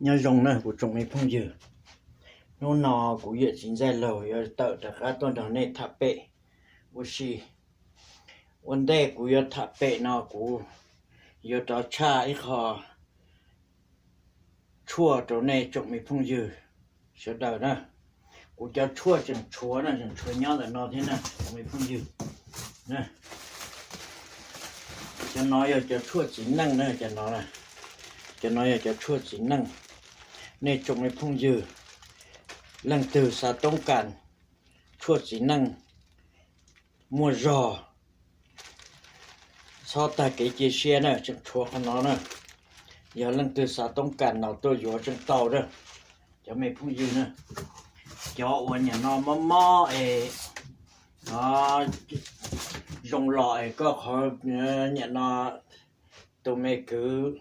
Nyob zoo na kuv tsoom me phooj ywg, hnub no kuv yawm txiv Ntxaij Laug yuav tawm rov qab tuaj nrog nej tham pem ua si. Ua ntej kuv yuav tham pem no kuv yuav rov tshaj ib qho tshuaj rau nej tsoom me phooj ywg sawv daws na. Kuv cov tshuaj tseem tshuav na, tseem tshuav nyob ntawm no thiab na tsoom me phooj ywg. Cov no yog cov tshuaj txiv neej na, cov no, cov no yog cov tshuaj txiv neej. Nej tsoom me phooj ywg, leej twg xav toob kas tshuaj txiv neej muaj zog, txhob tag kev cia siab na, tseem tshuav qhov no na. Yog leej twg xav toob kas no tuaj yuav tseem tau na cov me phooj ywg na. Cov uas nim no mob mob es zoo los es koj qhov nim no tus me kwv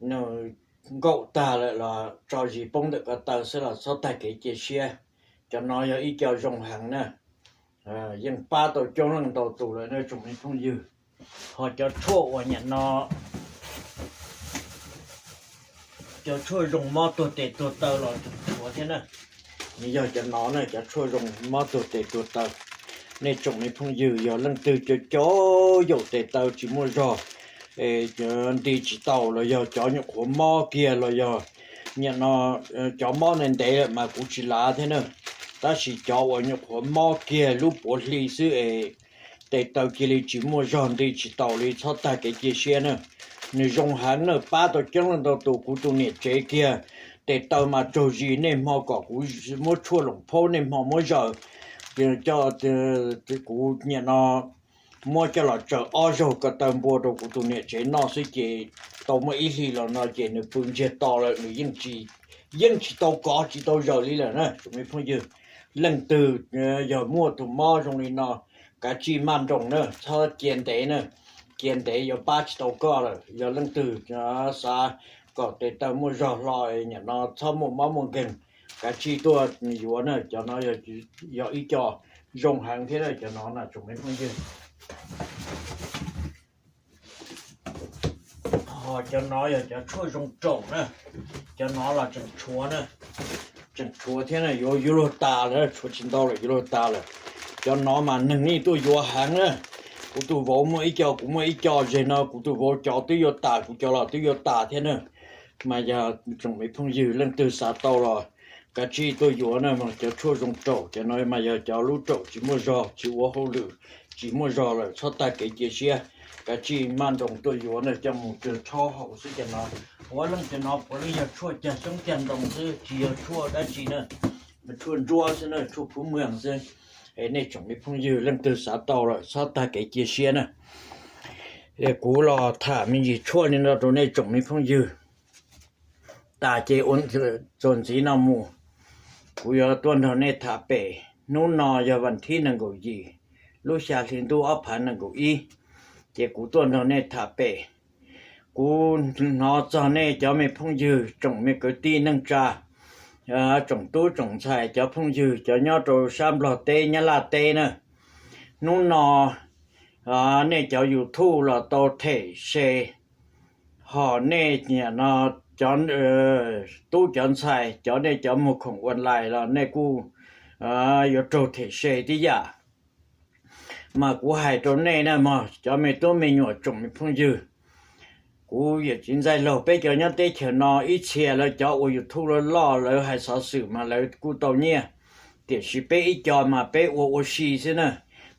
nws nkaum tag lawm los tso zis poob ntawm ko taw xwb los txhob tag kev cia siab. Cov no yog ib co zoo heev na, yeej pab tau coob leej ntau tus lawm na tsoom me phooj ywg. Ho cov tshuaj uas nim no, cov tshuaj zoo mob tuag tes tuag taw los tseem tshuav thiab na. Nws yog cov no na, cov tshuaj zoo mob tuag tes tuag taw. Nej tsoom me phooj ywg, yog leej twg cov cov yaum tes taw tsis muaj zog, nti tsis tau los yog cov nyuam qhuav mob kiag los yog nim no cov mob ntev ntev lawm mas kuv tsis lav thiab na. Tab sis cov uas nyuam qhuav mob kiag lub puav hli xwb es tes taw cia li tsis muaj zog nti tsis taus li txhob tag kev cia siab na. Nws zoo heev na, pab tau coob leej ntau tus. Kuv tus niam tsev kiag tes taw mas tsaug zis, niaj hmo kom kuv muab tshuaj loos phaub niaj hmo muab zaws. Kuv nim no muab coj los tsaws ob zaug ko taw npua rau kuv tus niam tsev noj xwb ces tau muaj ib hlis los no ces nws pw ntsiag to lawm, nws yeej tsis tau kov tsis tau zaws li lawm na tsoom me phooj ywg. Leej twg yog muaj tus mob zoo li no, kav tsij maj nroos na, txhob cia ntev na, cia ntev yuav pab tsis tau koj lawm. Yog leej twg xav kom tes taw muaj zog hlo, nim no txhob muaj mob muaj nkeeg, kav tsij tuaj yuav na. Cov no yog ib co zoo heev thiab cov no na tsoom me phooj ywg. Ho cov no yog cov tshuaj zoo raum na, cov no los tseem tshuav na, tseem tshuav thiab na, yuav yuav luag tas lawm, tshuav tsis ntau lawm yuav luag tas lawm. Cov no mas neeg yeej tuaj yuav heev na. Kuv tus vauv muaj ib co, kuv muaj ib co, zeg no kuv tus vauv cov twb yuav tas, kuv cov los twb yuav tas thiab na. Mas yog tsoom me phooj ywg leej twg xav tau los kav tsij tuaj yuav na, cov tshuaj zoo raum. Cov no mas yog cov lub raum tsis muaj zog, tsis ua hauj lwm, tsis muaj zog lawm, txhob tag kev cia siab, kav tsij maj nroos tuaj yuav na, coj mus rau tshaub haus xwb cov no. Puav leej cov no puav leej yog tshuaj cag xyoob cag ntoo xwb, tsis yog tshuaj dab tsi na, tshuaj ntsuab xwb na, tshuaj phub mweeg xwb. Es nej tsoom me phooj ywg leej twg xav tau lawm txhob tag kev cia siab na. Es kuv los tham me ntsis tshuaj li no rau nej tsoom me phooj ywg tas ces ua txuas ntxiv no mus kuv yuav tuaj nrog nej tham pem. Hnub no yog vas thib nees nkaum yim lub xya hli ntuj ob phav nees nkaum ib, ces kuv tuaj nrog nej tham pem. Kuv hnov txog nej cov me phooj ywg tsoom me kwv tij neej tsa, tsoom tub tsoom ntxhais, cov phooj ywg cov nyob rau sab Nplog teb Nyab Laj teb na, hnub no nej cov YouTube los tau them se, ho nej nim no cov tub cov ntxhais cov nej cov muag khoom online los nej kuj yuav raug them se tib yam. Mas kuv hais rau nej na mog cov me tub me nyuam tsoom me phooj ywg, kuv yawm txiv Ntxaij Laug peb cov nyob teb chaws no ib txhia lawv cov ua YouTube loj loj lawv hais xov xwm mas lawv kuj tau nyiaj, tiam sis peb ib co mas peb ua ua si xwb na.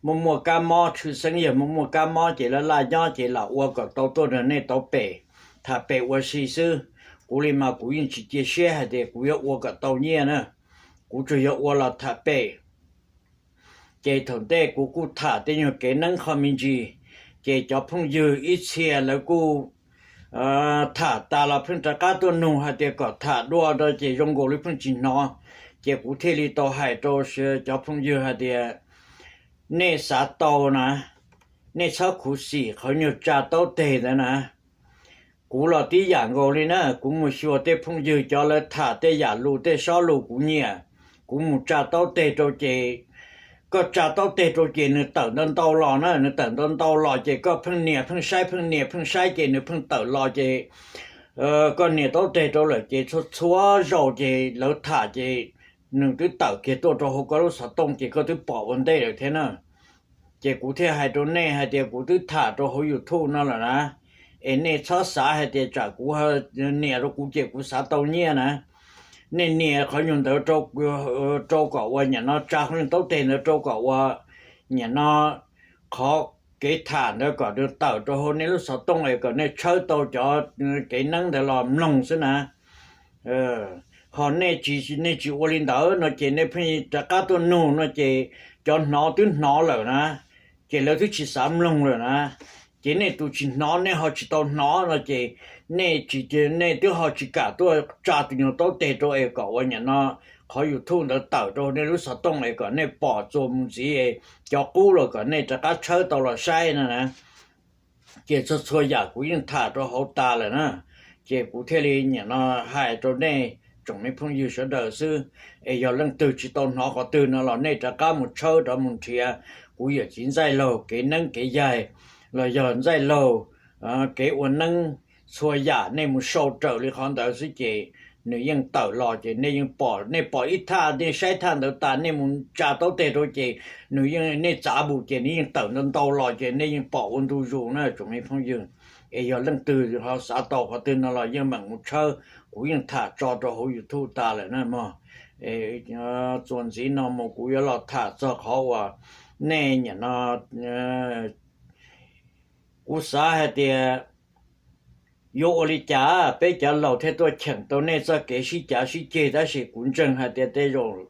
Muaj muaj kab mob, tshwj xeeb yog muaj muaj kab mob ces laj laj nyob ces lam ua kom tau tuaj nrog nej tau pem, tham pem ua si xwb. Kuv li mas kuv yeej tsis cia siab hais tias kuv yuav ua kom tau nyiaj na, kuv tsuas yog ua los tham pem. Ces thaum ntej kuv kuj tham tej nyuag kev neeb qho me ntsis, ces cov phooj ywg ib txhia lawv kuj tham tas los pheej rov qab tuaj nug hais tias kom tham dua rau ces zoo nkaus li pheej tsis hnov. Ces kuv thiaj li tau hais rau cov phooj ywg hais tias nej xav tau na, nej txhob khuv xim qhov nyuag tsa taub teg ntawd na. Kuv los tib yam nkaus li na, kuv mus xyuas tej phooj ywg cov lawv tham tej yam lus tej sob lus kuv nyiam, kuv mus tsa taub teg rau ces, koj tsa taub teg rau ces nws tawm ntau ntau los na, nws tawm ntau ntau los ces koj pheej nias pheej saib pheej nias pheej saib ces nws pheej tawm los ces koj nias taub teg rau lawm ces txhua txhua zaus ces lawv tham ces nws twb tawm kiag tuaj rau hauv koj lub xov tooj ces koj twb pom ua ntej lawm thiab na. Ces kuv thiaj hais rau nej hais tias kuv twb tham rau hauv YouTube no lawm na, es nej txhob xav hais tias tsam kuv nias rau kuv ces kuv xav tau nyiaj na. Nej nias qhov nyuag ntawd rau kom uas nyam no tsa qhov nyuag taub teg ntawd rau kom uas nyam no qhov kev tham ntawd kom nws tawm rau hauv nej lub xov tooj es kom nej tshawb tau cov kev neeb ntawd los mloog xwb na. Ho nej tsis, nej tsis ua li ntawd no ces nej pheej rov qab tuaj nug no ces cov hnov twb hnov lawm na, ces lawv twb tsis xav mloog lawm na. Ces nej tus tsis hnov nej ho tsis tau hnov no ces nej tsis, nej twb ho tsis kam tuaj tsa tus nyuag taub teg rau es kom uas nyam no qhov YouTube ntawd tawm rau nej lub xov tooj es kom nej pom txuas mus ntxiv es cov qub los kom nej rov qab tshawb tau los saib no na. Ces txhua txhua yam kuv yeej tham rau hauv tas lawm na, ces kuv thiaj li nyam no hais rau nej tsoom me phooj ywg sawv daws xwb. Es yog leej twg tsis tau hnov qhov twg no los nej rov qab mus tshawb rov mus nrhiav kuv yawm txiv Ntxaij Laug kev neeb kev yaig los yog Ntxaij Laug kev ua neeb, txhua yam nej mus sau raws li qhov ntawd xwb ces nws yeej tawm los ces nej yeej pom, nej pom ib thaj, nej saib thaj ntawd tas nej mus tsa taub teg rau ces nws yeej, nej txav npum ces nws yeej tawm ntau ntau los ces nej yeej pom ua ntu zus na tsoom me phooj ywg. Es yog leej twg ho xav tau qhov twg no los yeej meem mus tshawb, kuv yeej tham tso rau hauv YouTube tas lawm na mog. Txuas ntxiv no mus kuv yuav los tham txog qhov uas nej nyam no, kuv xav hais tias yuav ua li cas peb cov laus thiaj tuaj cheem tau nej txoj kev sib cav sib ceg, tab sis kuv ntseeg hais tias tej zaum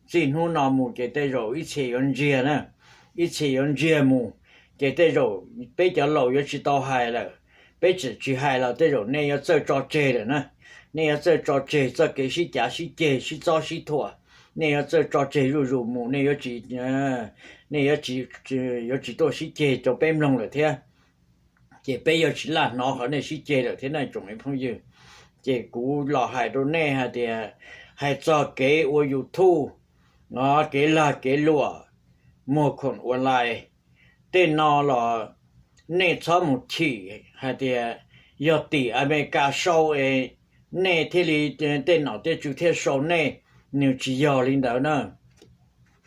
txij hnub no mus ces tej zaum ib txhia yuav ntsiag na, ib txhia yuav ntsiag mus, ces tej zaum peb cov laus yuav tsis tau hais lawm. Peb txawm tsis hais los tej zaum nej yuav txawj tso tseg lawm na, nej yuav txawj tso tseg txoj kev sib cav sib ceg sib txob sib thuam, nej yuav txawj tso tseg zuj zus mus, nej yuav tsis, nej yuav tsis, yuav tsis tuaj sib ceg rau peb mloog lawm thiab. Ces peb yuav tsis laj hnov qhov nej sib ceg lawm thiab na tsoom me phooj ywg. Ces kuv los hais rau nej hais tias, hais txog kev ua YouTube, kev lag kev luam, muag khoom ua lais, tej no los nej txhob mus chim hais tias yog tim Amelikas sau es nej thiaj li, tej nom tej tswv thiaj sau nej, nws tsis yog li ntawd na.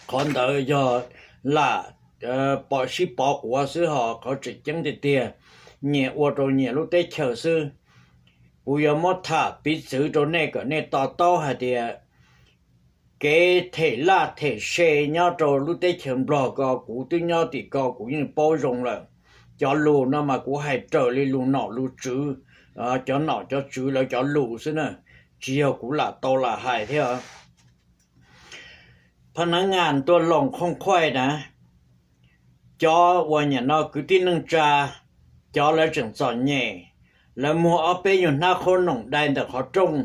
Qhov ntawd yog lam pov sib pov quav xwb, ho qhov tseem ceeb tiag tiag nyias ua rau nyias lub teb chaws xwb. Kuv yuav muab tham piv txwv rau nej kom nej to taub hais tias kev them laj them se nyob rau lub teb chaws Nplog ko kuv twb nyob tim ko kuv yeej paub zoo lawm. Cov lus no mas kuv hais raws li lus nom lus tswv, cov nom cov tswv lawv cov lus xwb na, tsis yog kuv lam tau lam hais thiab. Phab nab ngas tuaj loos khooj khuaij na, cov uas nyam no kwv tij neej tsa, cov lawv tseem txom nyem, lawv muag ob peb nyuag hnab qhob noom dai ntawm qhov rooj,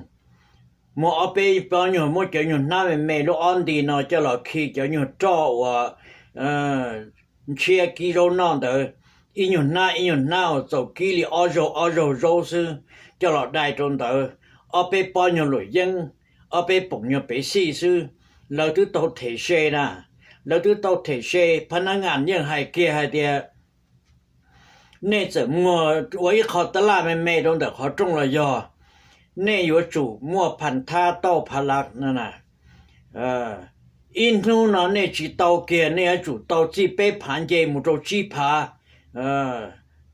muag ob peb pob nyuag, muab cov nyuag hnab me me lub ob nti no coj los khi cov nyuag roj uas ntshiab kib zaub noj ntawd, ib nyuag hnab ib nyuag hnab uas txaus kib li ob zaug ob zaug zaub xwb, coj los dai rau ntawd, ob peb pob nyuag luam yeeb, ob peb poom nyuag pev xij xwb, lawv twb tau them se na. Lawv twb tau them se, phab nab ngas yeej hais kiag hais tias nej txawm muag ua ib qho tab laj me me rau ntawm qhov rooj los yog, nej yuav tsum muaj phas thab tauj phav lav no na. Ib hnub no nej tsis tau kiag, nej yuav tsum tau txij peb phav nce mus rau tsib phav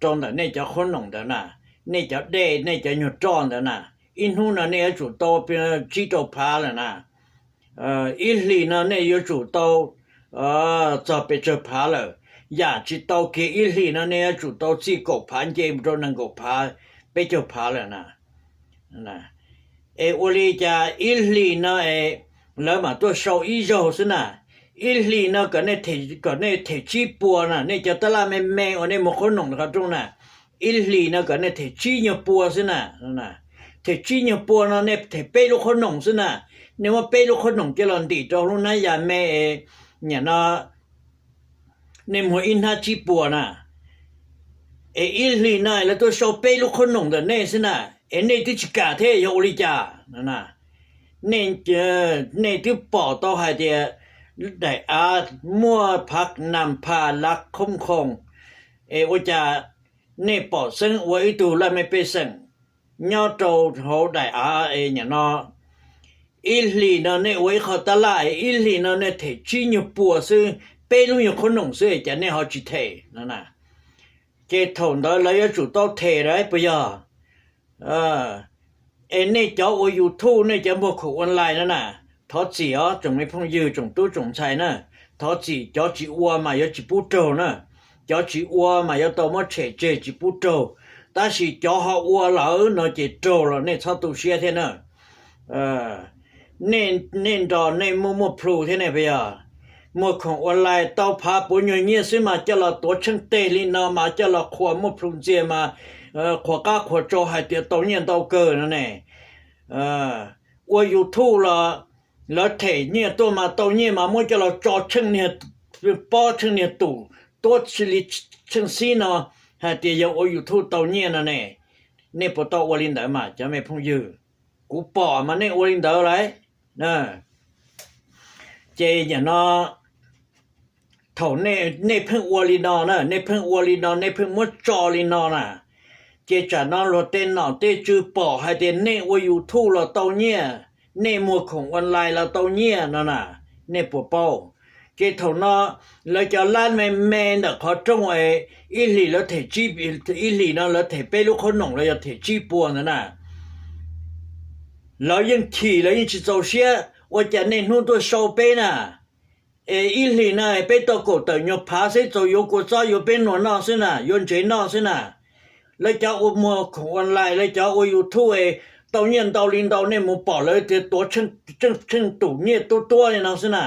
rau ntawm nej cov qhob noom ntawd na, nej cov dej, nej cov nyuag roj ntawd na. Ib hnub no nej yuav tsum tau tsib rau phav lawm na. Ib hlis no nej yuav tsum tau txog pes tsawg phav lawm. Yam tsis tau kiag ib hlis no nej yuav tsum tau txij kaum phav nce mus rau nees nkaum phav, peb caug phav lawm na. Es ua li cas ib hlis no es lawv mam tuaj sau ib zaug xwb na? Ib hlis no kom nej them tsib puas na, nej cov tab laj me me uas nej muag qhob noom qhov rooj na, ib hlis no kom nej them tsib nyuag pua xwb na. Them tsib nyuag pua no nej them peb lub qhob noom xwb na. Nej muab peb lub qhob noom coj los ntim rau lub hnab yas me, nyam no nej muag ib hnab tsib puas na, es ib hlis no lawv tuaj sau peb lub qhob noom ntawm nej xwb na, es nej twb tsis kam thiab yog ua li cas? Nej, nej twb pom tau hais tias daim av muaj phav nas pha lav khoob khoom, es ua cas nej pom xeeb ua ib tug laj mej pej xeem nyob rau hauv daim av es nim no ib hlis no nej ua ib qho tab laj es ib hlis no nej them tsib nyuag pua xwb, peb lub nyuag qhob noom xwb es cas nej ho tsis them no na? Ces thaum ntawd lawv yuav tsum tau them lawm puas yog? Es nej cov ua YouTube, nej cov muag khoom online no na, thov txim os tsoom me phooj ywg, tsoom tub tsoom ntxhais na, thov txim, cov tsis ua mas yuav tsis pub raug na, cov tsis ua mas yuav tau muab tshem tseg tsis pub raug, tab sis cov ho ua lawm no ces raug los nej txhob tu siab thiab na. Nej nrog nej muaj muaj plhu thiab ne puas yog? Muag khoom online tau phav puav nyuag nyiaj xwb mas coj los tuav tsheej teg li no mas coj los qhuas muaj plhu ntxiag mas qhuas qab qhuas tsau hais tias tau nyiaj ntau kawg no ne. Ua YouTube los lawv them nyiaj tuaj mas tau nyiaj mas muab coj los tso tsheej niag pob tsheej niag tum tuab li tsheej xib no hais tias yog ua YouTube tau nyiaj no ne. Nej puas tau ua li ntawd mas cov me phooj ywg? Kuv pom mas nej ua li ntawd lawm. Ces nim no thaum nej pheej ua li no na, nej pheej ua li no, nej pheej muab tso li no na, ces tsam no luag tej nom tej tswv pom hais tias nej ua YouTube los tau nyiaj, nej muag khoom online los tau nyiaj no na, nej puas paub? Ces thaum no lawv cov lab me me ntawm qhov rooj es ib hlis lawv them, ib hlis no lawv them peb lub qhob noom los yog them tsib pua ntawd na, lawv yeej chim, lawv yeej tsis txaus siab, ua cas nej hnub tuaj sau peb na? Es ib hlis no peb tau kaum tawm nyuag phav xwb, txaus yuav kua txob yuav peb nuas noj xwb na, yuav ntsev noj xwb na. Lawv cov ua muag khoom online, lawv cov ua YouTube es tau nyiaj ntau li ntau, nej mus pom lawv tias tuav tsheej tus nyiaj tuab tuab li no xwb na.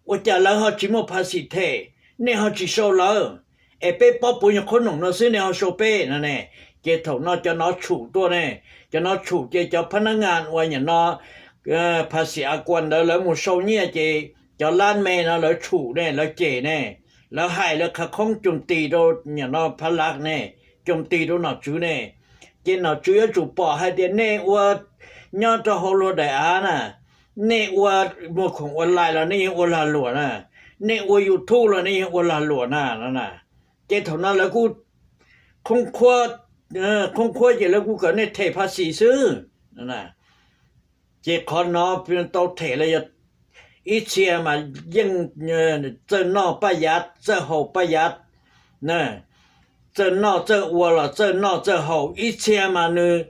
Ua cas lawv ho tsis muaj phav xim them, nej ho tsis sau lawv? Es peb pob puav nyuag qhob noom no xwb nej ho sau peb no ne. Ces thaum no cov no tshum tuaj ne, cov no tshum ces cov phab nab ngas uas nim no phav xim a kuas ntawd lawv mus sau nyiaj ces cov lab me no lawv tshum ne, lawv cem ne, lawv hais lawv qhav khoob coo tis rau nim no phav lav ne, coo tis rau nom tswv ne. Ces nom tswv yuav tsum pom hais tias nej ua nyob rau hauv luag daim av na, nej ua muag khoom online los nej yeej ua lag luam na, nej ua YouTube los nej yeej ua lag luam na no na. Ces thaum no lawv kuj khoob qhuab, khoob qhuab ces lawv kuj kom nej them phav xim xwb. Ces qhov no tau them los yog ib txhia mas yeej txawj noj paj yav txawj haus paj yav, txawj noj txawj ua los txawj noj txawj haus, ib txhia mas nws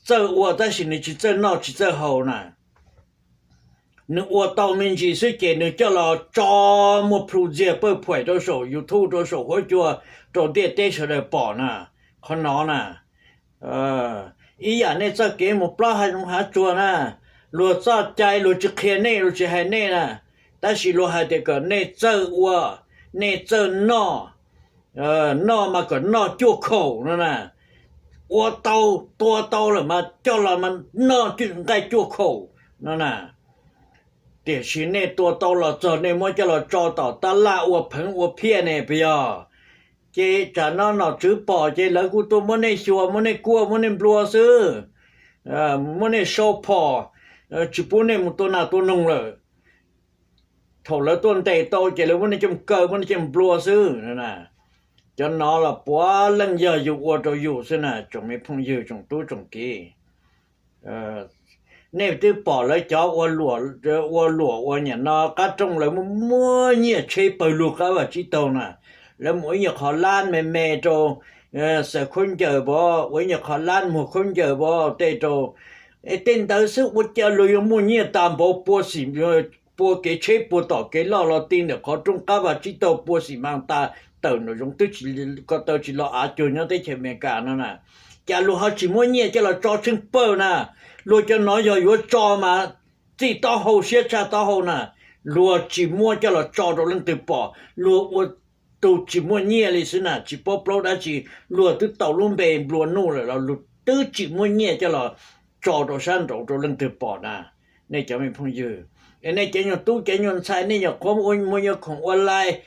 txawj ua tab sis nws tsis txawj noj tsis txawj haus na. Nws ua tau me ntsis xwb ces nws coj los tso muaj plhu ntxiag pawg phuam rau saum YouTube, rau saum huab cua, rau ntiaj teb sawv daws pom na. Qhov no na, ib yam nej txoj kev mus plob hav zoov hav tsuag na, luag txoj cai luag tsis qhia nej, luag tsis hais nej na, tab sis luag hais tias kom nej txawj ua, nej txawj noj, noj mas kom noj cuaj khaum no na, ua tau, tua tau lawm mas coj los mas noj nqaij cuaj khaum no na. Tiam sis nej tua tau los txog nej muab coj los tso tom tab laj ua pheev ua phiaj ne puas yog? Ces tsam no nom tswv pom ces lawv kuj tuaj muab nej xyuas, muab nej kuaj, muab nej nplua xwb, muab nej sau phom, tsis pub nej mus tua nas tua noog lawm. Thaum lawv tuaj ntes tau ces lawv muab nej coj kaw, muab nej coj nplua xwb. Cov no los puav leej yog yus ua rau yus xwb na tsoom me phooj ywg tsoom tub tsoom kiv. Nej twb pom lawv cov ua luam ua niam no qab rooj lawv muaj muaj nyiaj tsheb pawg lug qab vaj tsib taug na, lawv mus ua ib nyuag qhov lab me me rau xaws khaub ncaws pov, ua ib nyuag qhov lab muag khaub ncaws pov tej rau, es tej ntawd xwb ua cas luag yuav muaj nyiaj tas npaum pua xim, pua kev tsheb pua tom kev loj los ti ntawm qhov rooj qab vaj tsib taug pua xim mas tas tawm nraum zoov twb ko taw tsis los av cuag nyob teb chaws Amelikas no na. Cas luag ho tsis muab nyiaj coj los tso tsheej pawg na? Luag cov no yog yuav tso mas txij taub hau siab tshaj taub hau na, luag tsis muab coj los tso rau leej twg pom, luag ua tus tsis muaj nyiaj li xwb na, tsis paub plaub dab tsi, luag twb tau lub npe nplua nuj lawm los luag twb tsis muab nyiaj coj los tso rau sab nraud rau leej twg pom na. Nej cov me phooj ywg, es nej cov nyuag tub cov nyuag ntxhais nej nyuam qhuav ua muag nyuag khoom ua live,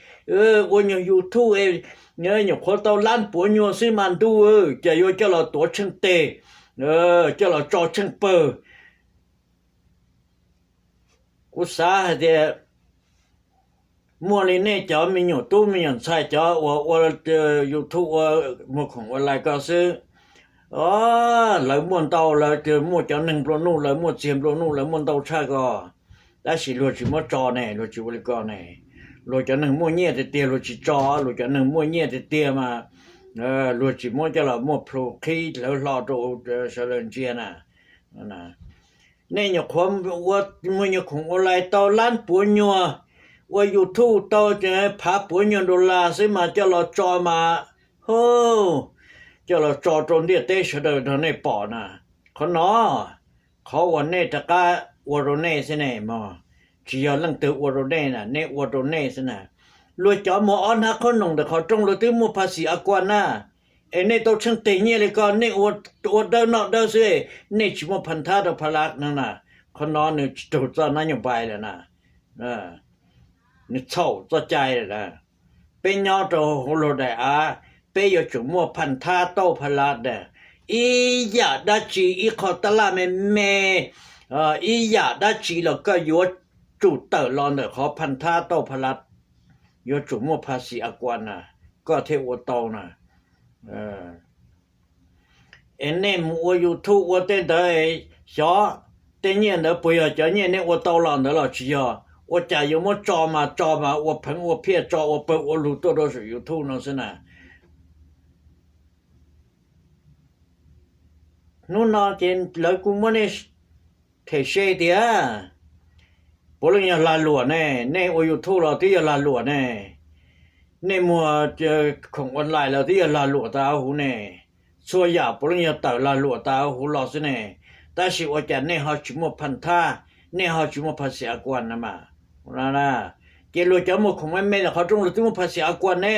ua nyuag YouTube, nyuam qhuav tau lab puav nyuag xwb mas ntuj, cas yuav coj los tuav tsheej teg, coj los tso tsheej pawg. Kuv xav hais tias muaj li nej cov me nyuam tub me nyuam ntxhais cov uas ua YouTube ua muag khoom ua live ko xwb, Lawv muaj ntau, lawv muaj cov neeg nplua nuj, lawv muaj txiag nplua nuj, lawv muaj ntau tshaj ko, tab sis luag tsis muab tso ne, luag tsis ua li ko ne. Luag cov neeg muaj nyiaj tiag tiag luag tsis tso, luag cov neeg muaj nyiaj tiag tiag mas luag tsis muab coj los muaj plhu qhib hlawv hlo rau sawv daws ntsia na. Nej nyuam qhuav muaj nyuag khoom ua lais tau lab puav nyuag, ua YouTube tau phav puav nyuag dollar xwb mas coj los tso mas, hu, coj los tso rau ntiaj teb sawv daws nrog nej pom na. Qhov no, qhov uas nej rov qab ua rau nej xwb ne mog, tsis yog leej twg ua rau nej na, nej ua rau nej xwb na. Luag cov muag ob hnab qhob noom ntawm qhov rooj luag twb muaj pha xim a kuas na, es nej tau tsheej teg nyiaj li ko, nej ua dawb noj dawb xwb, nej tsis muaj pha thab rau pha lab no na. Qhov no nws tsis raug txoj nab nyoos pais lawm na, nws txhaum txoj cai lawm na. Peb nyob rau hauv luag daim av, peb yuav tsum muaj pha thab tauj pha lab na. Ib yam dab tsi, ib qho tab laj me me, ib yam dab tsi los koj yuav tsum tawm los ntawm qhov pha thab tauj pha lab, yuav tsum muaj pha xim a kuas na, koj thiaj ua tau na. Es nej mus ua YouTube ua tej ntawd, xyov tej nyiaj ntawd puas yog cov nyiaj nej ua tau los ntawd los tsis yog, ua cas yuav muab tso mas tso mas ua pheev ua phiaj tso ua pawg ua lug tuaj rau saum YouTube no xwb na. Hnub no ces lawv kuj muab nej them se tias puav leej yog lag luam ne, nej ua YouTube los twb yog lag luam ne, nej muag khoom online los twb yog lag luam tas huv ne, txhua yam puav leej yog tawm lag luam tas huv los xwb ne, tab sis ua cas nej ho tsis muaj pha thab, nej ho tsis muaj pha xim a kuas na mas. Ces luag cov muag khoom me me ntawm qhov rooj luag twb muaj pha xim a kuas ne,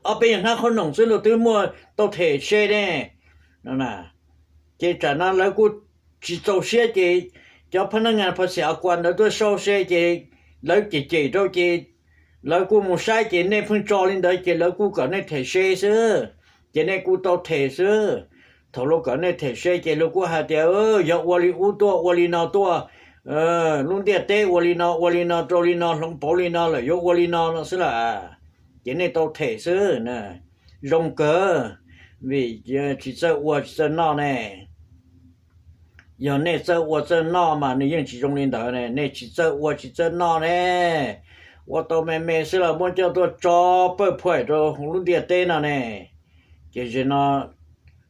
ob peb nyuag hnab qhob noom xwb luag twb muaj tau them se ne. Ces tsam no lawv kuj tsis txaus siab ces cov phab nab nga pha xim a kuas ntawd tuaj sau se ces lawv cem cem rau ces lawv kuj mus saib ces nej pheej tso li ntawd ces lawv kuj kom nej them se xwb, ces nej kuj tau them xwb. Thaum luag kom nej them se ces luag kuj hais tias yog ua li ub tuaj ua li no tuaj, lub ntiaj teb ua li no ua li no rau li no hloov pauv li no lawm yuav ua li no no xwb lawm, ces nej tau them xwb na. Zoo kawg, vim tsis txawj ua tsis txawj noj ne. Yog nej txawj ua txawj noj mas nws yeej tsis zoo li ntawd ne, nej tsis txawj ua tsis txawj noj ne. Ua tau me me xwb los muab coj tuaj tso pawj phuam rau hauv lub ntiaj teb no ne. Ces zaum no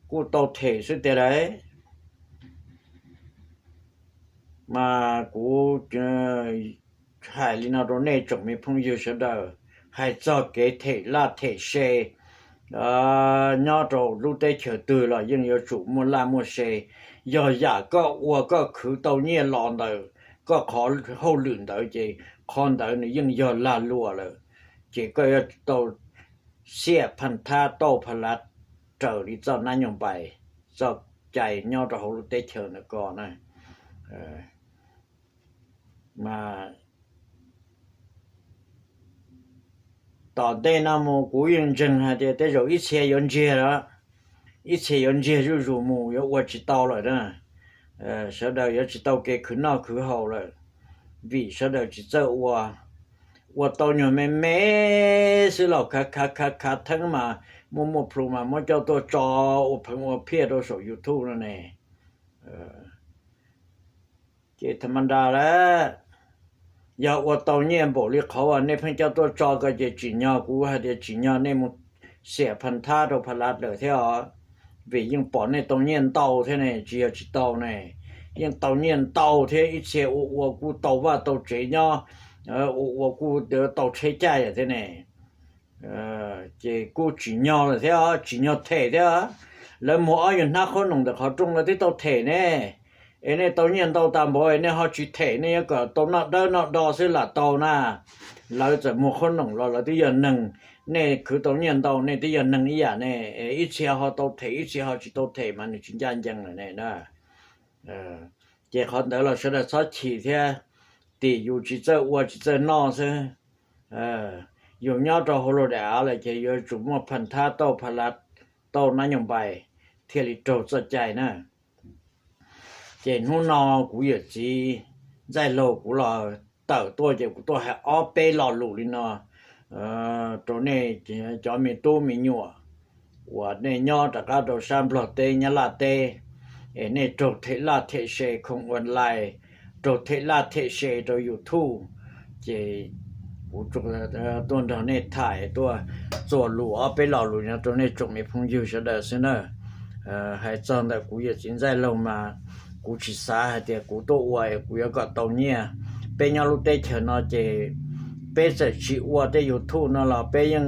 kuj tau them xwb tiag lauj. Mas kuv hais li no rau nej tsoom me phooj ywg sawv daws, hais txog kev them laj them se nyob rau lub teb chaws twg los yeej yuav tsum muaj laj muaj se. Yog yam koj ua koj khwv tau nyiaj los ntawm koj qhov hauj lwm ntawd ces qhov ntawd nws yeej yog lag luam lawm, ces koj yuav tau xiam pha thab tauj pha lav raws li txoj nab nyoog pais, txoj cai nyob rau hauv lub teb chaws ntawm ko na. Mas tom ntej no mus kuv yeej ntseeg hais tias tej zaum ib txhia yuav ntsiag lawm, ib txhia yuav ntsiag zuj zus mus yuav ua tsis tau lawm na. Sawv daws yuav tsis tau kev khwv noj khwv haus lawm, vim sawv daws tsis txawj ua. Ua tau nyuag me me xwb los khav khav khav khav theeb mas muaj muaj plhu mas muab coj tuaj tso ua pheev ua phiaj rau saum YouTube no ne. Ces tha ma nra lawm, yog ua tau nyiaj npaum li qhov uas nej pheej coj tuaj tso ko ces tsim nyog kuv hais tias tsim nyog nej mus xiam pha thab rau pha lav lawm thiab os, vim yeej pom nej tau nyiaj ntau thiab ne, tsis yog tsis tau ne, yeej tau nyiaj ntau thiab, ib txhia ua ua kuj tau vaj tau tsev nyob, ua ua kuj tau tsheb caij thiab ne. Ces kuj tsim nyog lawm thiab, tsim nyog them thiab. Lawv muag ob nyuag hnab qhob noom ntawm qhov rooj lawv twb tau them ne, es nej tau nyiaj ntau tas npaum nej ho tsis them, nej yuav kom tau noj dawb noj do xwb lam tau na. Lawv txawm muag qhob noom los lawv twb yog neeg, nej khwv tau nyiaj ntau nej twb yog neeg ib yam ne, ib txhia ho tau them ib txhia ho tsis tau them mas nws tsis ncaj ncees lawm ne na. Ces qhov ntawd los sawv daws txhob chim thiab, tim yus tsis txawj ua tsis txawj noj xwb. Yus nyob rau hauv luag daim av lawm ces yuav tsum muaj pha thab tauj pha lav tauj nab nyoog pais thiaj li raug txoj cai na. Ces hnub no kuv yawm txiv Ntxaij Laug kuv los tawm tuaj ces kuv tuaj hais ob peb lo lus li no rau nej cov me tub me nyuam, uas nej nyob rov qab rau sab Nplog teb Nyab Laj teb, es nej raug them laj them se khoom online, raug them laj them se rau YouTube, ces kuv tuaj nrog nej tham tuaj txuas lus ob peb lo lus no rau nej tsoom me phooj ywg sawv daws xwb na. Hais txog ntawm kuv yawm txiv Ntxaij Laug mas kuv tsis xav hais tias kuv tuaj ua es kuv yuav kom tau nyiaj. Peb nyob lub teb chaws no ces peb txawm tsis ua tej YouTube no los peb yeej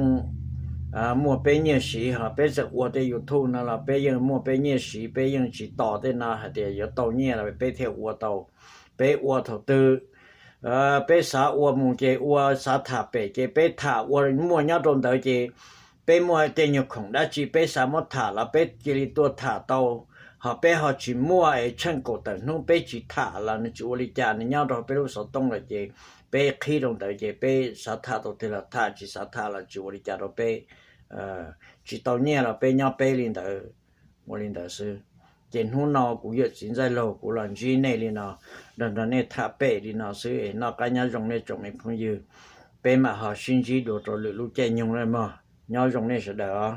muaj peb nyiaj siv, ho peb txawm ua tej YouTube no los peb yeej muaj peb nyiaj siv, peb yeej tsis tos tej no hais tias yuav tau nyiaj los peb thiaj ua tau. Peb ua thaum twg peb xav ua mus ces ua, xav tham pem ces peb tham ua muaj nyob rau ntawd ces peb muaj tej nyuag khoom dab tsi peb xav muab tham los peb cia li tuaj tham tau. Ho peb ho tsis muaj es tsheej kaum tawm hnub peb tsis tham los nws tsis ua li cas, nws nyob rau peb lub xov tooj lawm ces peb qhib rau ntawd ces peb xav tham tau twg los tham, tsis xav tham los tsis ua li cas rau peb. Tsis tau nyiaj los peb nyob peb li ntawd, ua li ntawd xwb. Ces hnub no kuv yawm txiv Ntxaij Laug kuv los ntsib nej li no, nrog nrog nej tham pem li no xwb es noj qab nyob zoo nej tsoom me phooj ywg. Peb mam ho sib ntsib dua rau lwm lub caij nyoog na mog. Nyob zoo nej sawv daws os.